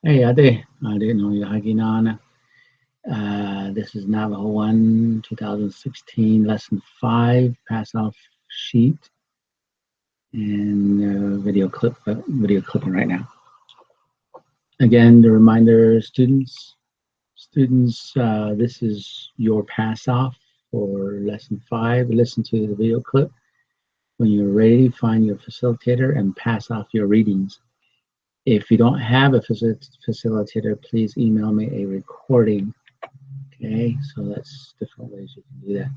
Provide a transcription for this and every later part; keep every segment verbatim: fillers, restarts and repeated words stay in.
Hey, ade, ade nong ya hagi nana. Uh, this is Navajo one, two thousand sixteen, lesson five, pass off sheet, and uh, video clip, uh, video clipping right now. Again, the reminder, students, students, uh, this is your pass off for lesson five. Listen to the video clip. When you're ready, find your facilitator and pass off your readings. If you don't have a facil-, facilitator, please email me a recording. Okay, so that's different ways you can do that.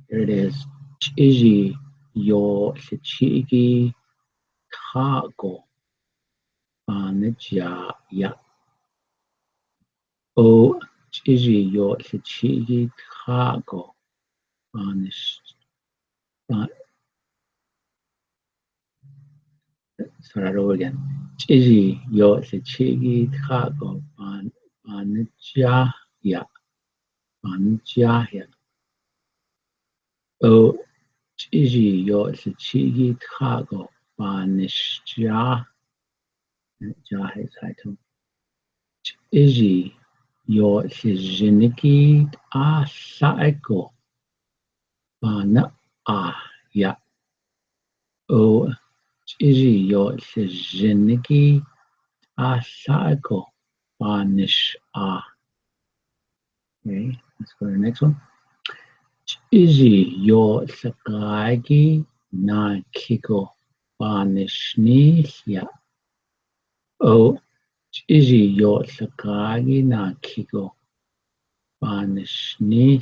Here it is. Ch'iji yo lichiki kako panija ya. O ch'iji yo lichiki kako panish pa Sorry, over again. Ch'iji yo lichiki kako pan panija ya. Panija ya. O ch'iji yo lichiki kako panija. Ja he sai tu. Ch'iji yo lichiki a sa eko pana a ya. O ch'iji yo lichiki a sa eko panish a. Okay, let's go to the next one. Ch'iji yo lichiki na kiko panish ni ya. O ch'iji yo lichiki na kiko panish ni.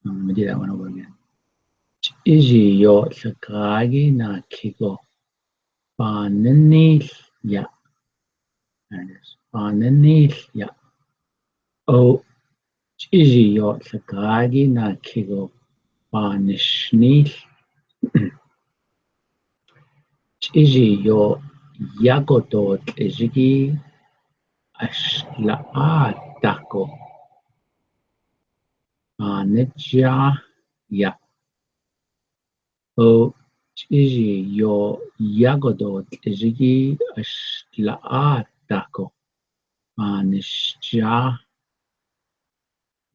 Let me do that one over again. Ch'iji yo lichiki na kiko panini ya. There it is. Panini ya. O ch'iji yo lichiki na kiko panish ni. Ch'iji yo yakodo lichiki ash la a tako panija ya. O ch'iji yo yakodo lichiki ash la a tako panija.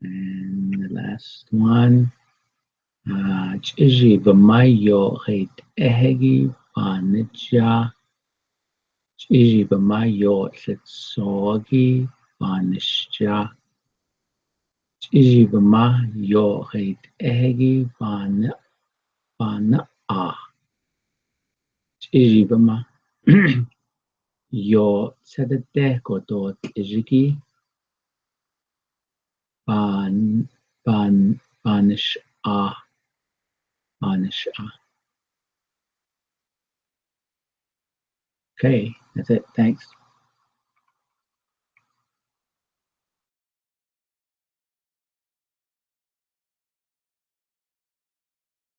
And the last one. Ah, ch'iji bama yo hei tehegi panija. Ch'iji bama yo hlitsogi panija. Ch'iji bama yo hei tehegi pana pana a. Ch'iji bama yo sedeteh kodo lichiki pan pan panish a. Panish a. Okay, that's it. Thanks.